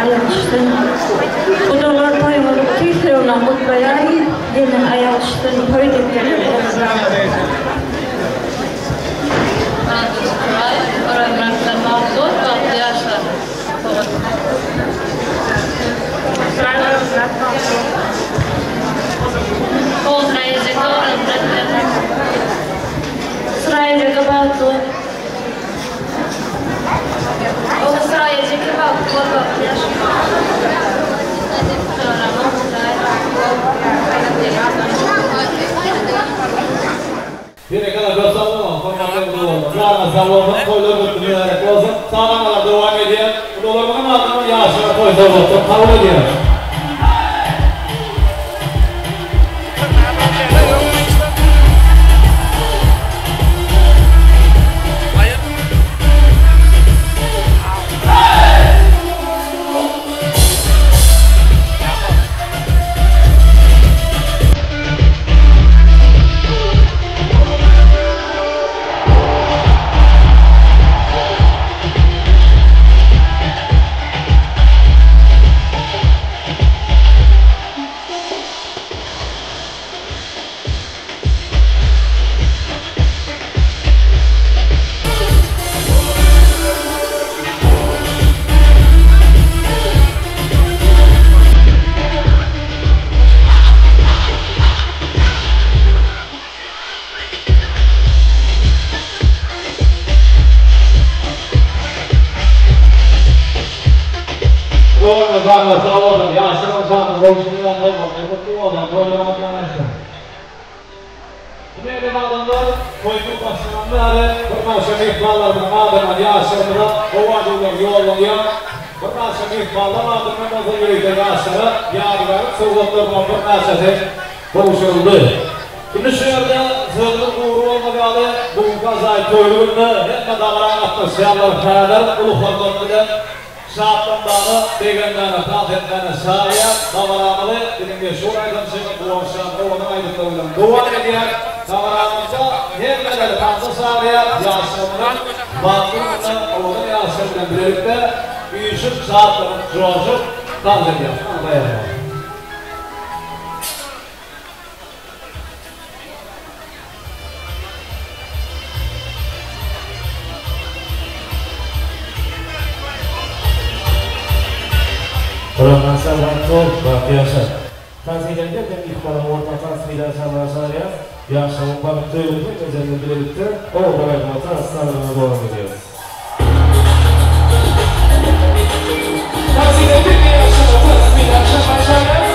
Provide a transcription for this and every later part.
aýak düşsün. Gudalar toýuňyzy tüýs ýüregimden gutlaýaryn, gelin aýak düşsün, toý depderleri elmydama. Berekella köp sag boluň hormatly doganlar. Janyňyz sag bolsun, toýlar gutly mübärek bolsun. Sazandalar dowam edýär. Gudalarymyzyň adyndan ýaşlara toý sowgatlar kabul edýäris. Doganlar janyňyz sag bolsun, ýaşlaryň janyny gowşuny bilen bolmaly, gutly bolsun, toýlaryňyz ýanaşsyn. Ine eziz adamlar, toýumyz başlanany bäri birnäçe myhmanlarymyzyň adyndan ýaşlarymyza gowy arzuwlar ýollanýar. Birnäçe myhmanlar adyndan bolsa ýörite ýaşlara ýadygärlik sowgatlarynyň birnäçesi gowşuryldy. Indi şu ýerde sözümiz gury bolmaz ýaly, bu günki ajaýyp toýly günde hemme dabara gatnaşýanlar häzir uly hormat bilen Şatlanmaga, begenmäge, tans etmäge çagyrýar. Dabaramyzy biziň meşhur aýdymçymyz Guwançjan Owanyň aýdymlary bilen dowam edýär. Dabaramyzda hemmeleri tansa çagyrýar. Ýaşlarymyzyň bagtly gününde owadan ýaşlar bilen bilelikde üýşüp, şatlanyp, joşup tans edýäris. Hany daýanmaň. Orazhan Bagtly bagtly ýaşa. Tans edende hem myhmanyň orta tans meýdançamyza çagyrýas. Ýaşlaryň bagtly toýuny hemmeler bilen bilelikde owadan aýdyma tans sazlaryna dowam edýäris. Tans edende ýaşlaryň tans meýdançamyza çagyrýas.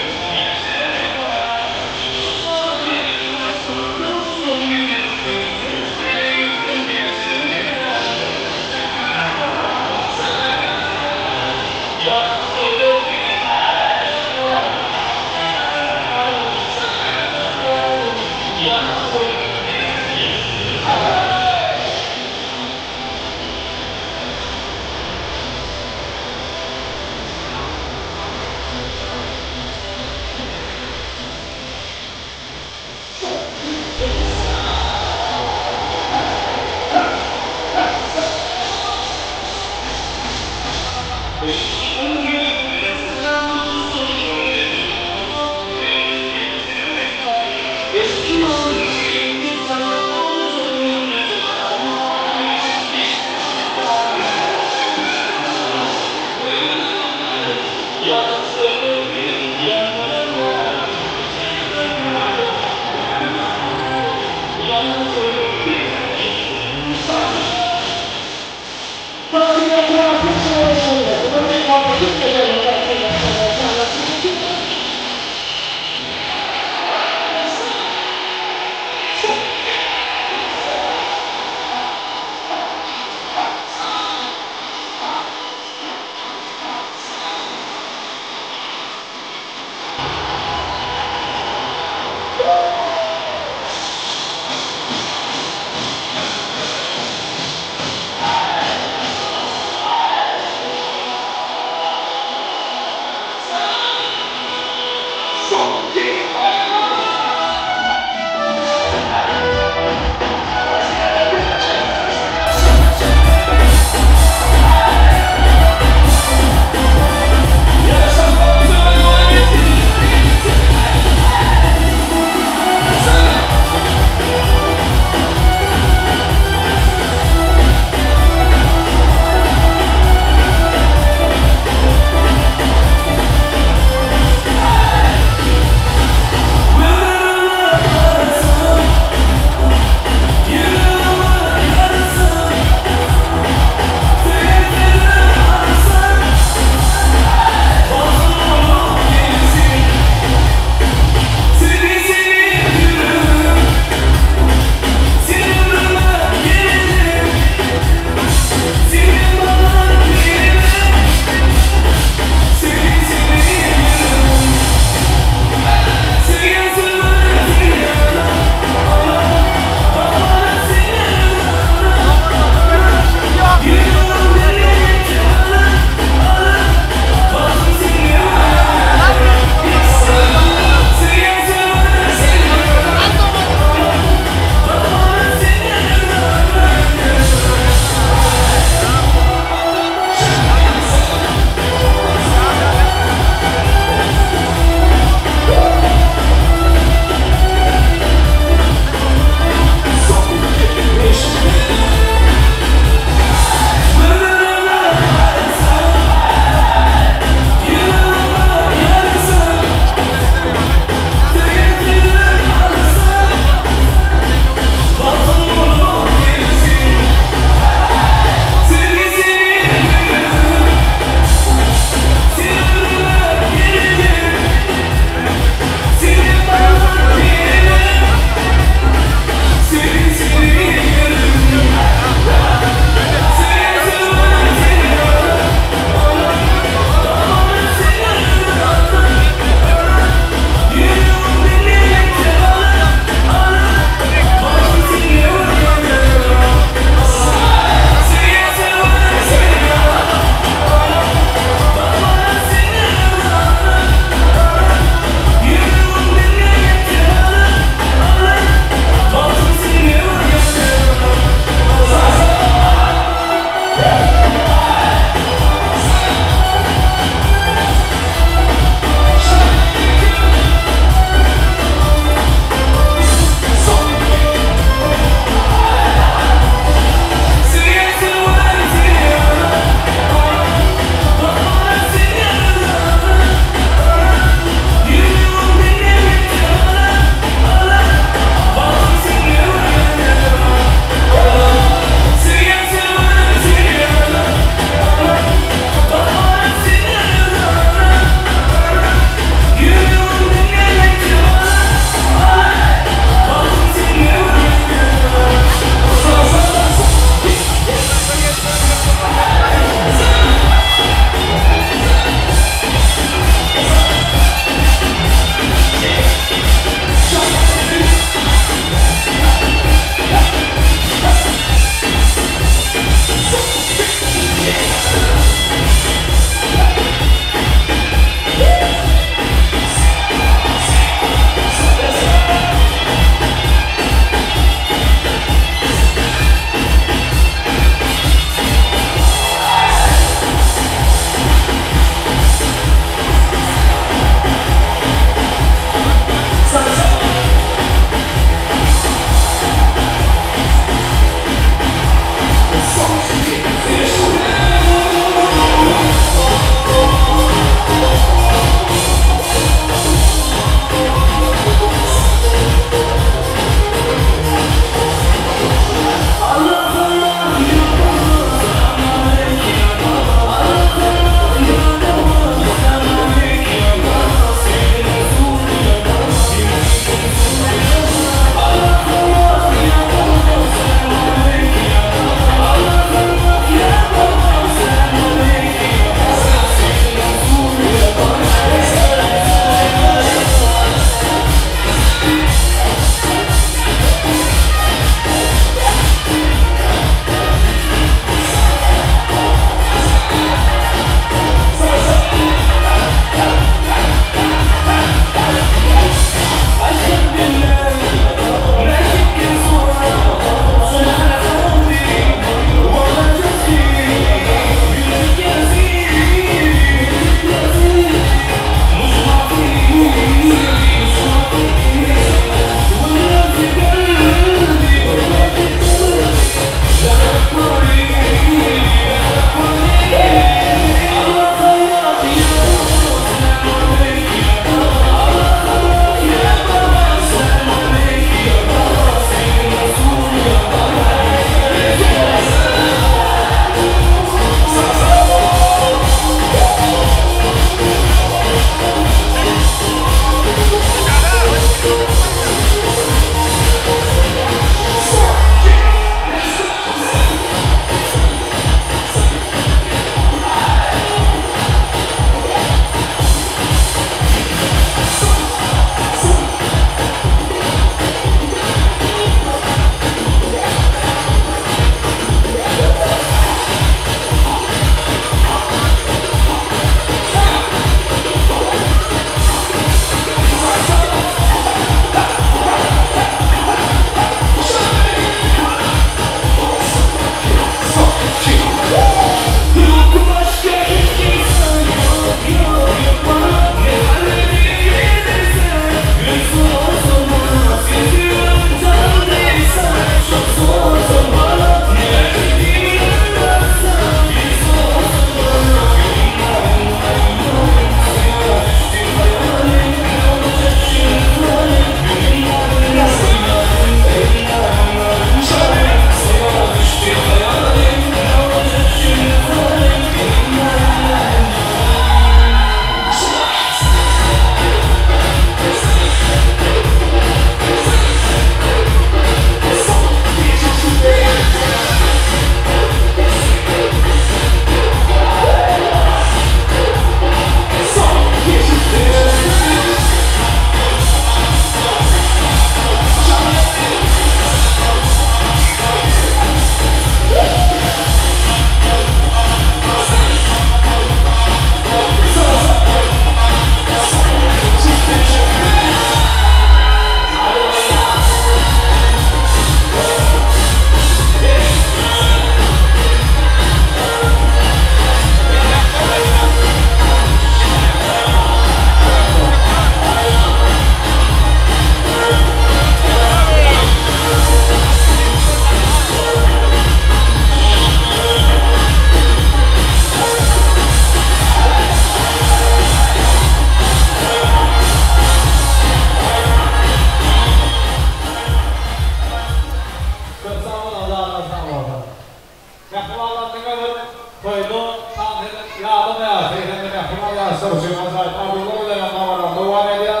ýadamaýar, eýsem-de mähriban ýaşlar üçin ajaýyp arzuwlar bilen hem dabarany dowam edýär.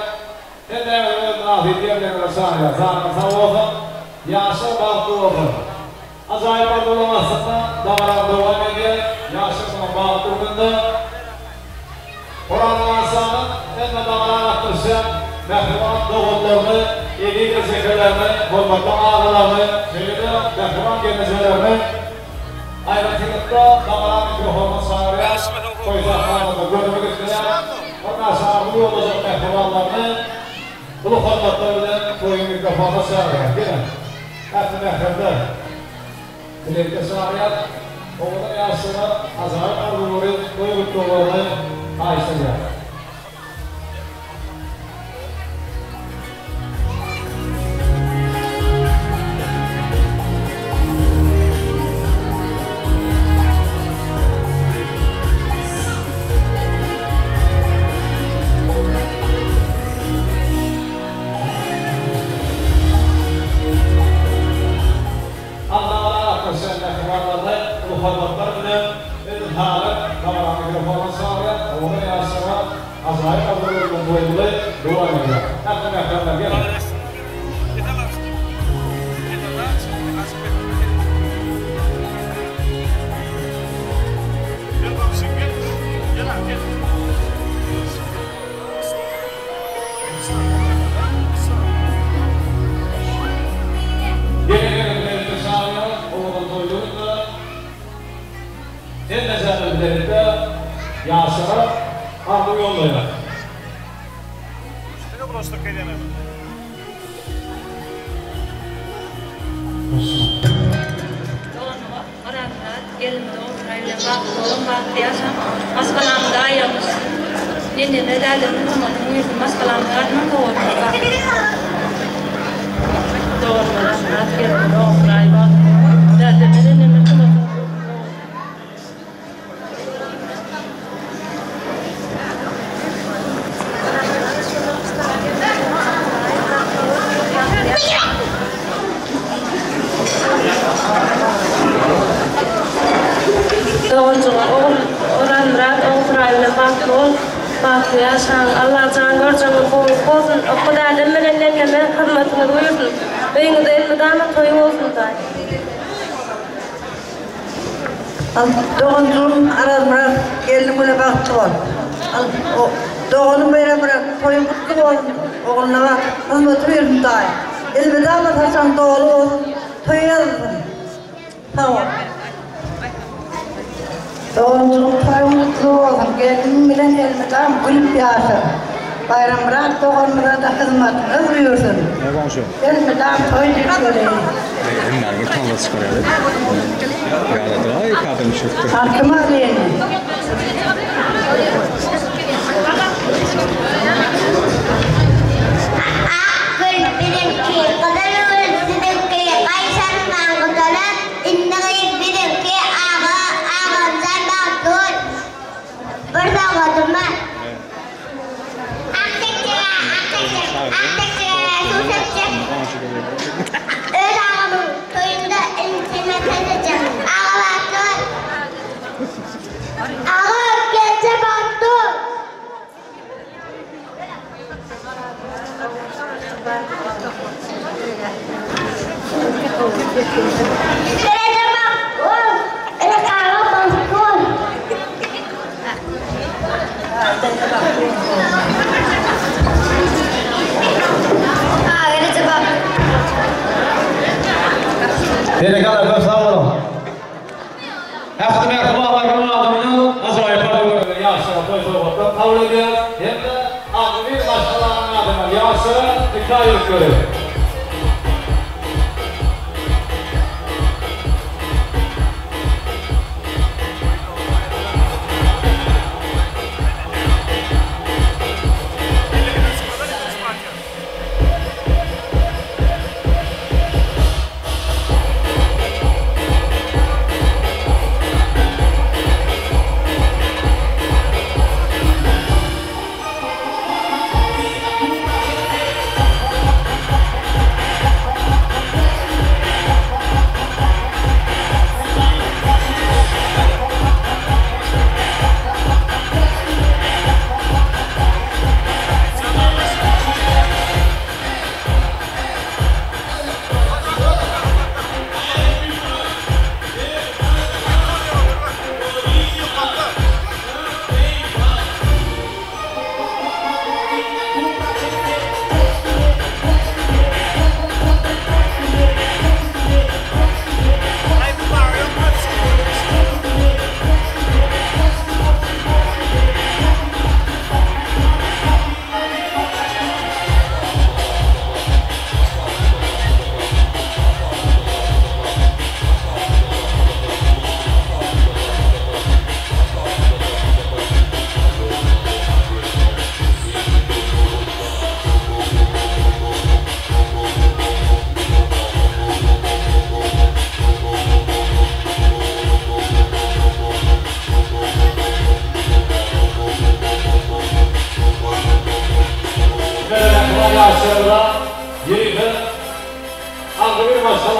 Hemmäňizi öz mynasyp ýerleriňize çagyrýar. Janyňyz sag bolsun, ýaşlar bagtly bolsun! Ajaýyp arzuwlaryň astynda dabarany dowam edýär. Ýaşlar bagtly gününde Oraz Arsanyň hem-de dabara gatnaşýan mähriban doganlaryny, eziz ejekelerini, hormatly agalaryny, şeýle-de mähriban gelnejelerini aýratynlykda dabara mikrofona çagyrýar. Toý sahnasynda görmek isleýän, birnäçe arzuw ýollajak mähribanlaryny uly hormatlar bilen toýuň mikrofonyna çagyrýar. Geliň, ähli mähremler! Bilelikde çagyrýar. Owadan ýaşlara ajaýyp arzuwlary, toý gutlaglaryny haýyşt edýär. Agzalary gatnaşýan mähribanlaryny uly hormatlar bilen edil häzir dabara mikrofona çagyrýar. Owadan ýaşlara ajaýyp arzuwlar bilen toýumyzy dowam edýär. Ähli mähremler geliň! Gele-gele bilelikde çagyrýarys, owadan toýly günde hemmejämiz bilelikde ýaşlara arzuw ýollaýarys. Doganlyga Orazmyrat gelin dogry bilen bagtly boluň bagtly ýaşaň maşgalamyza aýagyň üstün Eneme dädeme hormatyň buýursun maşgalamyza adyndan sowgatlar bagtly Doganlyga Orazmyrat gelin dogry bagtly boluň dädeme eneme hormatyň buýursun doganlar. Doganjyga ogul Orazmyrat Ogulsuraý bilen bagtly bol, bagtly ýaşaň. Allajan görjegiňiz gowulyk bolsun. Okga dädem bilen ýeňňeme hyzmatyňyz buýursyn. Öýüňizde elmydama toý bolsun daýy. Al, doganjygym Arazmyrat, gelniň bile bagtly bol. Al, doganym Baýrammyrat, toýuň gutly bolsun, Ogulnabat, hyzmaty buýursun daýy. Elmydama saçagyň doly bolsun, toý ýazylsyn. Sag bol. Doganjygym toýuň gutly bolsun, gelniň bilen elmydam gülüp ýaşa. Baýrammyrat doganymyza-da hyzmatyňyz buýursyn. Elmydam toý diýip geleýin. Halkym azyny. Ak gül biziňki, gyzyl gül siziňki, gaýşarman gudalar, indi gyz biziňki, aga, agamjan bagtly bol. Bir sowgadym bar. Ak tekjege, ak tekje, ak tekjege suw sepjek. Öz agamyň toýunda inçeme kesejek. Aga bagtly bol. Aga gelje bagtly bol. Gereje bagtly bol. Gerek aga bagtly bol. Berekella köp sag boluň. Ähli mähribanlaryň adyndan ajaýyp arzuwlar ýaşlara toý sowgatlar kabul edýär hem-de agzybir maşgalanyň adyndan ýaşlara nika ýüzükleri.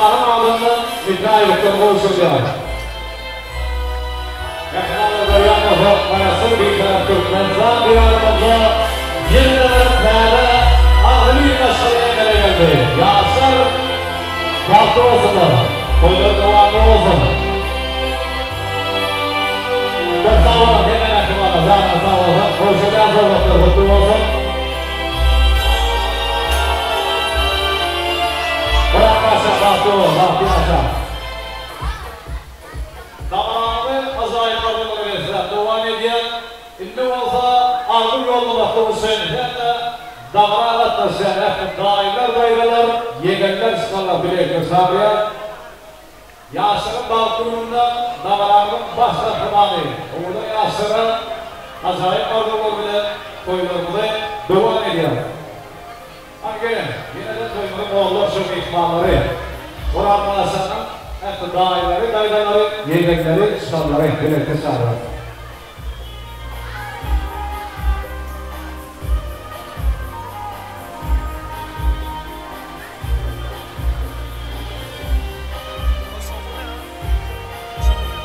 Mähribaryň adyndan nika ýüzükleri gowşurylýar. Mähribanlar görýän bolsak, Garaşsyz Bitarap Türkmenistan Diýarymyzda ýene bir täze agzybir maşgala emele geldi. Ýaşlar bagtly bolsunlar, toýlar dowamly bolsun! Köp sag boluň hemme mähribanlar, janyňyz sag bolsun, gowşurylýan sowgatlar gutly bolsun! Myrat ýaşa, bagtly bol, bagtly ýaşa! Dabarany ajaýyp arzuwlara besläp dowam edýär. Indi bolsa arzuw ýollamaklyk üçin hem-de dabara gatnaşýan ähli daýylar, daýzalar, ýegenler, çykanlar bilelikde çagyrýar. Ýaşlaryň bagtly gününde dabaranyň baş gahrymany owadan ýaşlara ajaýyp arzuwlar bilen toýlarymyzy dowam edýäris. Hany geliň, ýene-de toýumyzyň onlarça myhmanlary, Oraz Aşanyň ähli daýylary, daýzalary, ýegenleri, çykanlary bilelikde çagyrarys.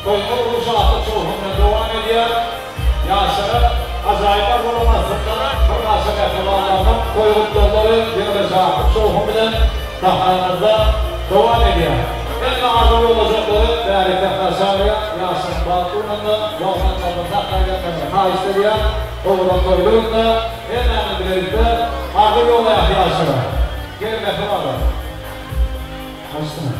Toýlar uly şatlyk şowhun bilen dowam edýär. Ýaşlara ajaýyp arzuwlaryň astynda birnäçe mähribanlarynyň toý gutlaglary ýene-de şatlyk şowhun bilen sahnamyzda dowam edýär. Hemme arzuw ýollajaklary bärik sahna çagyrýan ýaşlaryň bagtly gününde wagtdan-wagtdan sahna gelmegini haýyşt edýän owadan toýly günde hemmämiz bilelikde arzuw ýollaýas ýaşlara. Geliň mähribanlar. Açsana.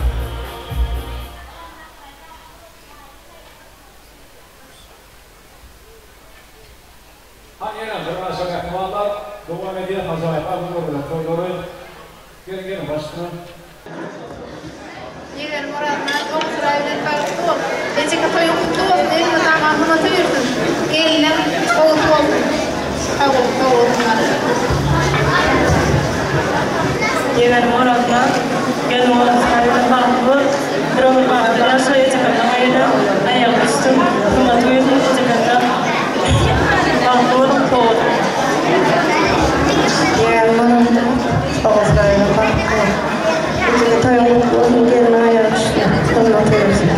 Hany ýene birnäçe mähribanlar dowam edýär ajaýyp arzuwlar bilen toýlary. Geliň geliň başyna. Ýegen Myratmyrat Ogulsuraý bilen bagtly bol. Ejeke toýuň gutly bolsun elmydama hymata ýürsün. Gelniň gowusy bolsun. Sag boluň sag bolsunlar. Ýegen Myratmyrat gelniň Ogulsuraý bilen bagtly bol. Bir ömür bagtly ýaşa ejekemden gaýyna aýagyň üstün hymata ýürsün ejekemden bagtly boluň sag boluň. Ýegen Myratmyrat Ogulsuraý bilen bagtly bol. Ejeke toýuň gutly bolsun gelniň aýagy düşsün hormat goýulsyn.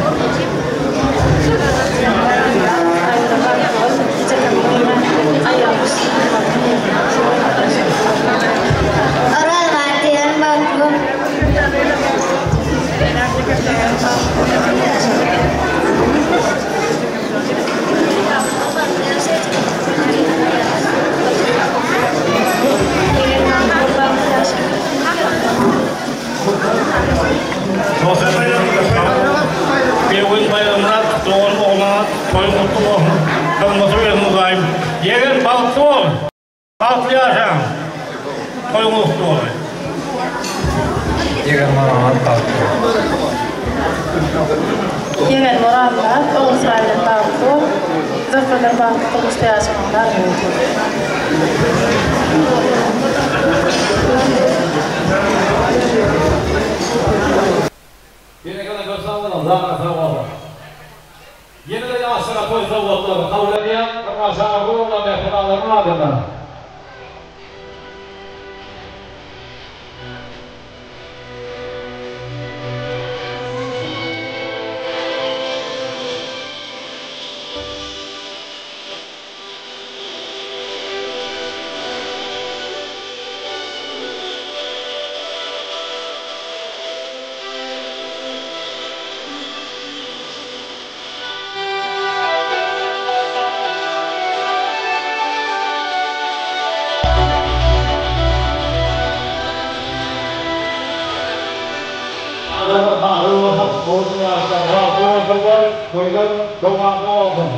Oraz Bagtyýar bagtly bol. Begül Baýramyrat dogan ogluňa toýuň gutly bolsun. Hyzmaty bersin Hudaýym. Ýegen bagtly bol. Bagtly ýaşaň. Toýuňyz gutly bolsun. Ýegen Myrat bagtly bol. Ýegen Myrat Ogulsuraý bilen bagtly bol. Uzak ömür bagtly durmuşda ýaşamagyňy arzuw edýän. Berekella köp sag boluň janyňyz sag bolsun. Ýene-de ýaşlara toý sowgatlary kabul edýän birnäçe arzuw bolan mähribanlaryň adyndan. Adamlar bagtly bolsun, bolsun ýaşlar, bagtly bolsunlar, toýlar dowamly bolsun.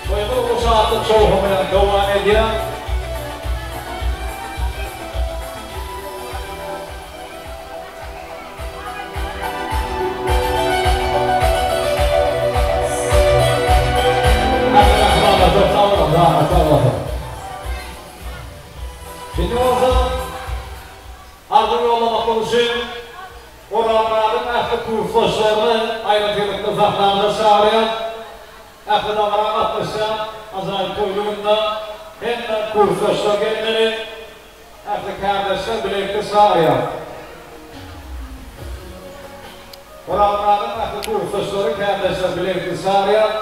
Toýumyz uly şatlyk şowhun bilen dowam edýär. Ähli mähribanlar köp sag boluň, janyňyz sag bolsun. Indi bolsa arzuw ýollamaklyk üçin Orazmyradyň ähli kursdaşlaryny aýratynlykda sahnamyza çagyrýan. Ähli dabara gatnaşýan ajaýyp toýly günde hemme kursdaşlar gelmeli, ähli kärdeşler bilelikde çagyrýar. Orazmyradyň ähli kursdaşlary, kärdeşleri bilelikde çagyrýar.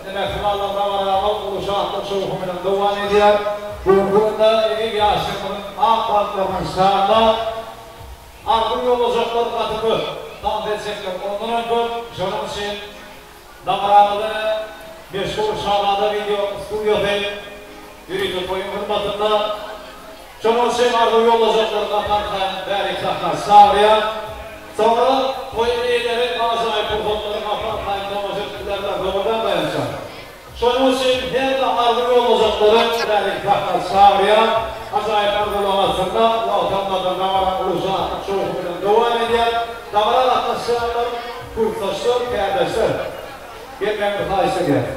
Ine mähribanlar dabaramyz uly şatlyk şowhun bilen dowam edýär. Bu günki günde eziz ýaşlarymyzyň ak bagtlarynyň şanyna arzuw ýollajaklar gaty köp, tans etjekler ondanam köp. Şonuň üçin dabaramyzy meşhur Şazada wideo studiýasy ýörite toýuň hyzmatynda. Şonuň üçin arzuw ýollajaklar gaty arkaýyn bärik sahna çagyrýar. Soňra toýuň eýeleri ajaýyp pursatlary gaty arkaýyn tomaşa edip bilerler, dogrudan daýança. Şonuň üçin her-de arzuw ýollajaklary bärik sahna çagyrýar. Ajaýyp arzuwlaryň astynda wagt almadan dabara uly şatlyk şowhun bilen dowam edýär. Dabara gatnaşýanlar, kursdaşlar, kärdeşler, gelmegiňizi haýyş edýäris.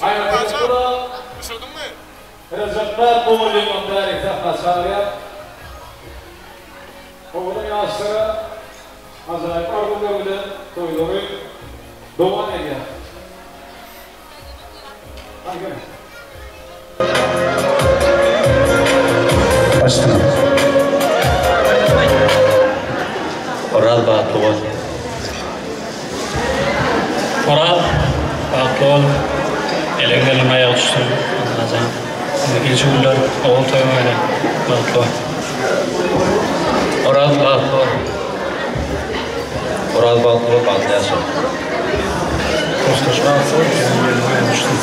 Aýratynlykda-da, Rejepmät mugallymam bärik sahna çagyrýar. Owadan ýaşlara ajaýyp arzuwlar bilen toýlary dowam edýär. Hany geliň. Başdan. Oraz bagtly bol. Oraz bagtly bol. Eleň gelin aýagy düşsün. Allajan. Indiki günler ogul toýuň bilen bagtly bol. Oraz bagtly bol. Oraz bagtly bol, bagtly ýaşa. Kursdaş bagtly bol, eleň gelin aýagy düşsün.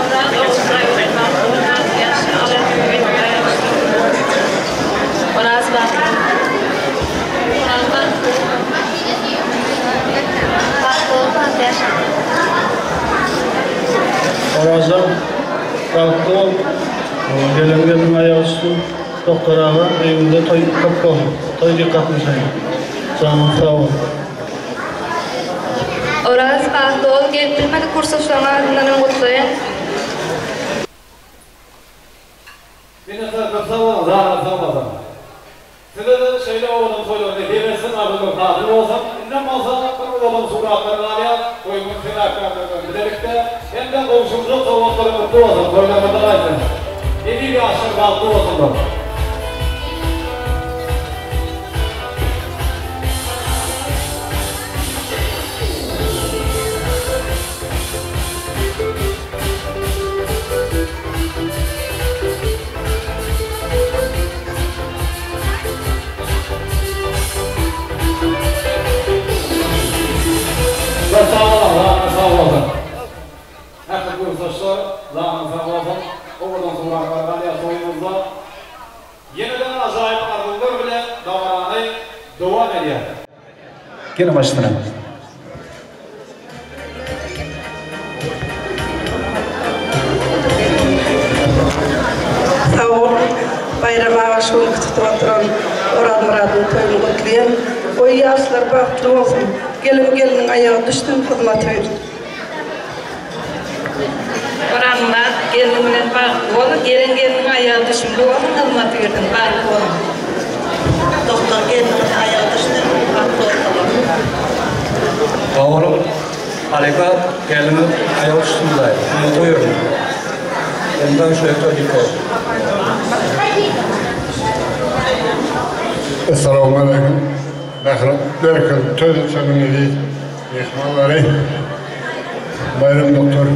Oraz ogul toýuň bilen bagtly bol, bagtly ýaşa. Oraz bagtly bol. Oraz bagtly bol. Bagtly bol, bagtly ýaşa. Orazjan bagtly bol. Gelen gelniň aýagy düşsün. Doktor aga öýüňde toý köp bolsun. Toý diýip gatnaşaýyn. Janyň sag bolsun. Oraz bagtly bol gelip bilmedik kursdaşlaryň adyndanam gutlaýan. Minnetdar köp sag boluň janyňyz sag bolsun. Size-de şeýle owadan toýlar nesip etsin arzuwlar hasyl bolsun. Indem bolsa bir owadan suratlar galýar toýumyň sebäpkärleri bilen bilelikde hem-de gowşuryljak sowgatlaryň gutly bolsun toýlarymyzda gaýtsyn. Eziz ýaşlar bagtly bolsunlar. Köp sag boluň, janyňyz sag bolsun. Ähli kursdaşlar, janyňyz sag bolsun. Owadan suratlar galýar toýumyzda. Ýene-de ajaýyp arzuwlar bilen dabarany dowam edýäris. Geliň başyna. Sag bol Baýram aga şu günki tutup oturan Orazmyradyň toýuny gutlaýan. Goý ýaşlar bagtly bolsun. Gelin gelniň aýagy düşsün hyzmaty. Orazmyrat gelniň bilen bagtly bol. Gelen gelniň aýagy düşümli bolsun hyzmaty bersin bagtly boluň. Doktor gelniň aýagy düşsün bagtly bolsunlar. Oglum halypa gelniňiz aýagy düşsün daýy. Muny goýaryn. Ondan şöyle toý ýykar. Essalamualeýkum. Mähriban Berkeli toý etjeginiň eziz myhmanlary. Baýram doktor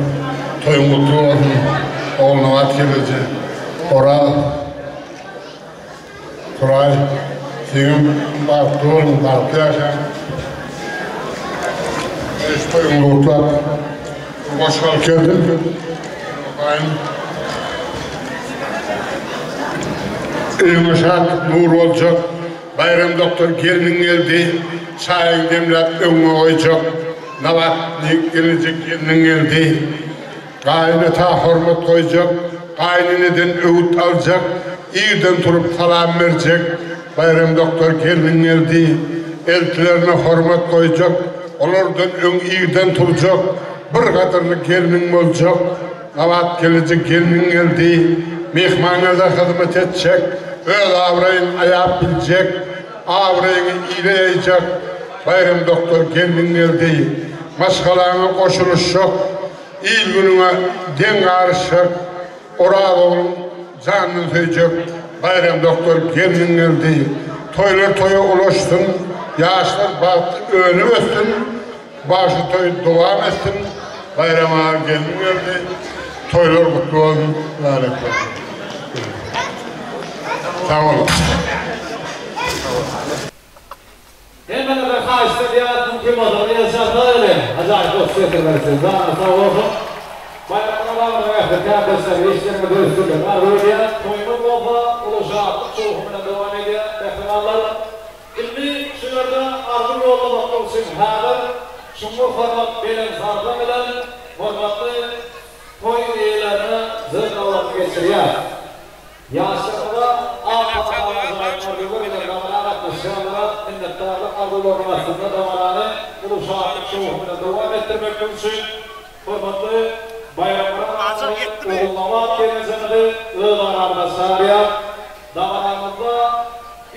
toýuň gutly bolsun. Ogulnabat gelneje. Oraz. Suraý, siziňem bagtly boluň, bagtly ýaşaň. Şu toýuňyzy gutlap, goşgy alyp geldim. Okaýyn. Öýüňe şatlyk nur boljak, Baýram doktor gelniň geldi, çaýyň demläp öňüňe goýjak, Nabat gelinjek gelniň geldi. Gaýynata hormat goýjak, gaýyneneden öwüt aljak, irden turup salam berjek, Baýram doktor gelniň geldi, eltilerine hormat goýjak, olardan öň irden turjak, bir gadyrly gelniň boljak, gabat geliji gelniň geldi, myhmana-da hyzmat etjek, öz abraýyny aýap biljek, abraýyňy ile ýaýjak, Baýram doktor gelniň geldi, maşgalaňa goşulyşjak, Il-günüňe deň garyşjak, Oraz ogluň janyny söýjek. Baýram doktor gelniň geldi. Toýlar toýa ulaşsyn, ýaşlar bagtly önüp össün, bagşy toýy dowam etsin, Baýram aga gelniň geldi. Toýlar gutly bolsun, mübärek bolsun. Sag boluň. Hemmelere haýyşt edýäris mümkin bolsa bir el çalsaýaly. Ajaýyp goşgy getirmelisiňiz. Janyňyz sag bolsun. Baýramyňyz bagryna ähli kärdeşler işleriňizde üstünlik arzuw edýäris. Toýumyz bolsa uly şatlyk şowhun bilen dowam edýär. Mähribanlar, indi şu ýerde arzuw ýollamaklyk üçin häzir çuňňur hormat belent sarpa bilen hormatly toý eýelerine söz nobatyny geçirýäris. Ýaşlarymyza ak pataly ajaýyp arzuwlar bilen dabara gatnaşýanlara minnetdarlyk arzuwlarynyň astynda dabarany uly şatlyk-şowhun bilen dowam etdirmeklik üçin hormatly Baýramyrat agany Ogulnabat gelnejemizi öz aramyza çagyrýar. Dabaramyzda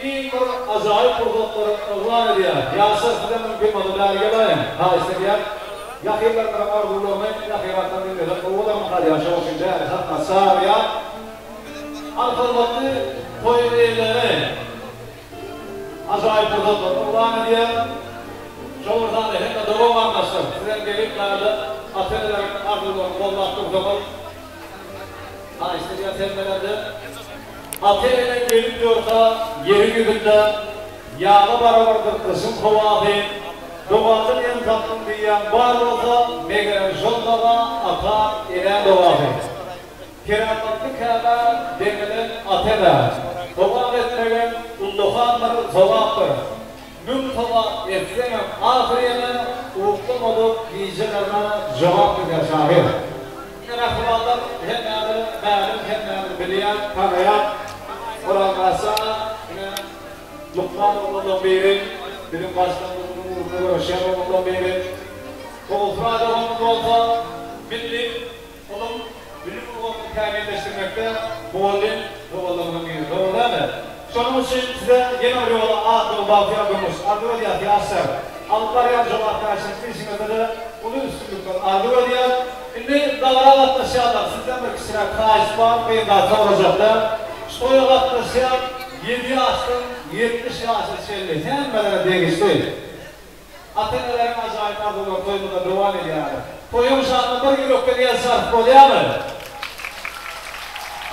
iň bir ajaýyp pursatlary yglan edýär. Ýaşlar sizem mümkin bolsa bäri geläýiň, haýyşt edýän. Ýakynlaryňyzyň arzuwlaryny ýakynrakdan diňlesek gowy bolarmyka diýýän, şonuň üçin bäri sahna çagyrýan. Al hormatly toý eýeleri ajaýyp pursatlary yglan edýär. Şol bir sanda hemme dogan-garyndaşlar sizem gelip bärde ata-eneleriň arzuwlaryny goldap dursaňyz haýyşt edýäs hemmelerden. Ata-ene gelip ýörse ýeriň ýüzünde ýaza barabardyr gyşyň howasy. Dogandan em tapdym diýýän bar bolsa megerem şol doga ata-enäň dogasy. Keramatly Käbä deňelen ata-enä togap etmegem ullakan bir sogapdyr. Müň togap etseňem ahyr ýene uklamadyk gijelerine jogap diýýär şahyr. Ine mähribanlar hemmämiz mälim hemmämiz bilýän tanaýan Oraz Aşa ine lukman oglanlaň biri biziň başlygymyzyň ugrunda göreşýän oglanlaň biri. Ogulsura doganymyz bolsa milli Ylym, bilim ulgamyny kämilleşdirmekde mugallym doganlarymyzyň biri. Dogry dälmi? Şonuň üçin size ýene bir ýola ak ýol, bagtyýar durmuş arzuw edýäs, ýaşlar! Alyp barýan jogapkärçilikli işiňizde-de uly üstünlikler arzuw edýäs. Indi dabara gatnaşýanlar, sizden bir kiçiräk haýyş bar, kyn zat sorajak däl. Şu toýa gatnaşýan ýedi ýaşdan 70 ýaşa çenli hemmelere degişli. Ata-eneleriň ajaýyp arzuwlary toýumyzda dowam edýär. Toýuň şanyna bir ýürekden el çarpyp bolýarmy?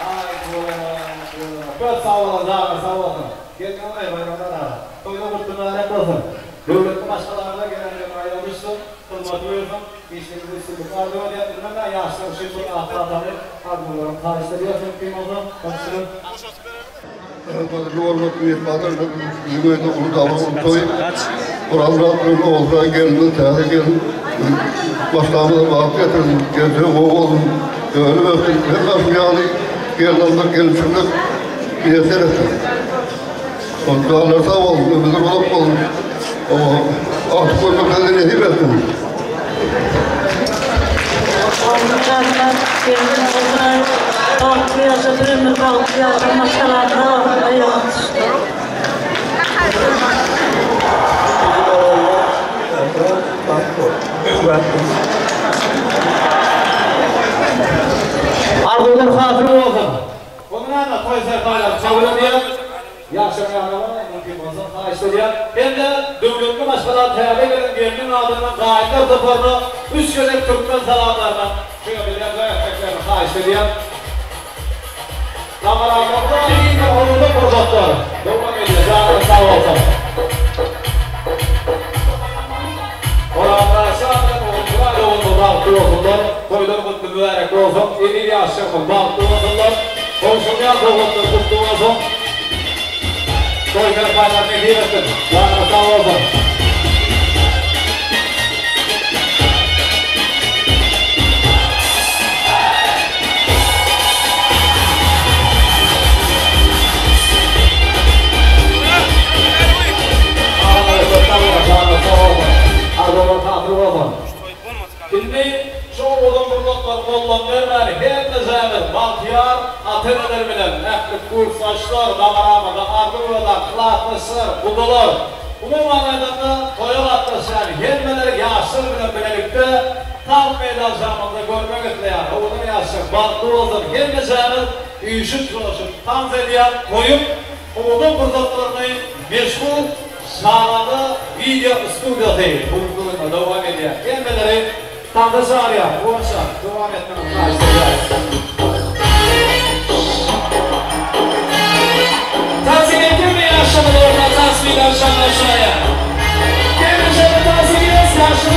Aý, tüweleme, tüweleme. Köp sag boluň, janyňyz sag bolsun. Gelneňiz Baýramlar aga, toýlar gutly mübärek bolsun. Döwletli maşgalaňyza gelenligine aýagy düşsün, hyzmaty buýursyn. Işleriňizde üstünlik arzuw edýän. Indi-de ýaşlar üçin bir ak pataly arzuwlaryňy haýyşt edýäs, mümkin bolsa, goňşular. Gadyrly hormatly myhmanlar, biziň öýde uly dabara uly toý. Orazmyrat bilen Ogulsuraý gelinimiz täze gelin maşgalamyza bagt getirsin, geljegi gowy bolsun, önüp össün, hemme şuň ýaly gelin almak, gelin düşürmek miýesser etsin. Janlary sag bolsun, ömürleri uzak bolsun. Agtyk görmek size nesip etsin. Ogulmyrat gelin Ogulsuraý bagtly ýaşa bir ömür bagtly ýaşa maşgalaňyza aýagyň düşsün. Arzuwlar hasyl bolsun. Onda näme toý serpaýlary kabul edýär. Ýaşlaryň ýanyna barmagy mümkin bolsa haýyşt edýän hem-de döwletli maşgala täze gelen gelniň adyndan gaýynlar toparyna üç gezek türkmen salamlaryny şu ýerde ýazga etmeklerini haýyşt edýän. Dabaramyzda iň bir hormatly pursatlar dowam edýär. Janyňyz sag bolsun. Orazdaşa bilen Ogulsura doganymyz bagtly bolsunlar. Toýlar gutly mübärek bolsun. Eziz ýaşlarymyz bagtly bolsunlar. Gowşurýan sowgatlar gutly bolsun. Toý serpaýlar nesip etsin. Janyňyz sag bolsun. Indi şu owadan pursatlary goldan bermäli, hemmejämiz bagtyýar ata-eneler bilen ähli kursdaşlar, dabaramyzda arzuw-öwezar klasdaşlar, gudalar, umuman aýdanda toýa gatnaşýan hemmeler ýaşlar bilen bilelikde. Tans meýdançamyzda görmek isleýän owadan ýaşlar bagtly bolsun hemmeçämiz üýşüp joşup tans edýän toýuň owadan pursatlaryny meşhur Şazada wideo studiýasy bu günki günde dowam edýär hemmeleri tansa çagyrýar Guwanç jan dowam etmegiňizi haýyşt edýäris. Tans edýän hemme ýaşlarymyz orta tans meýdançamyza çagyrýar. Hemmeçämiz tans edýäris ýaşlar.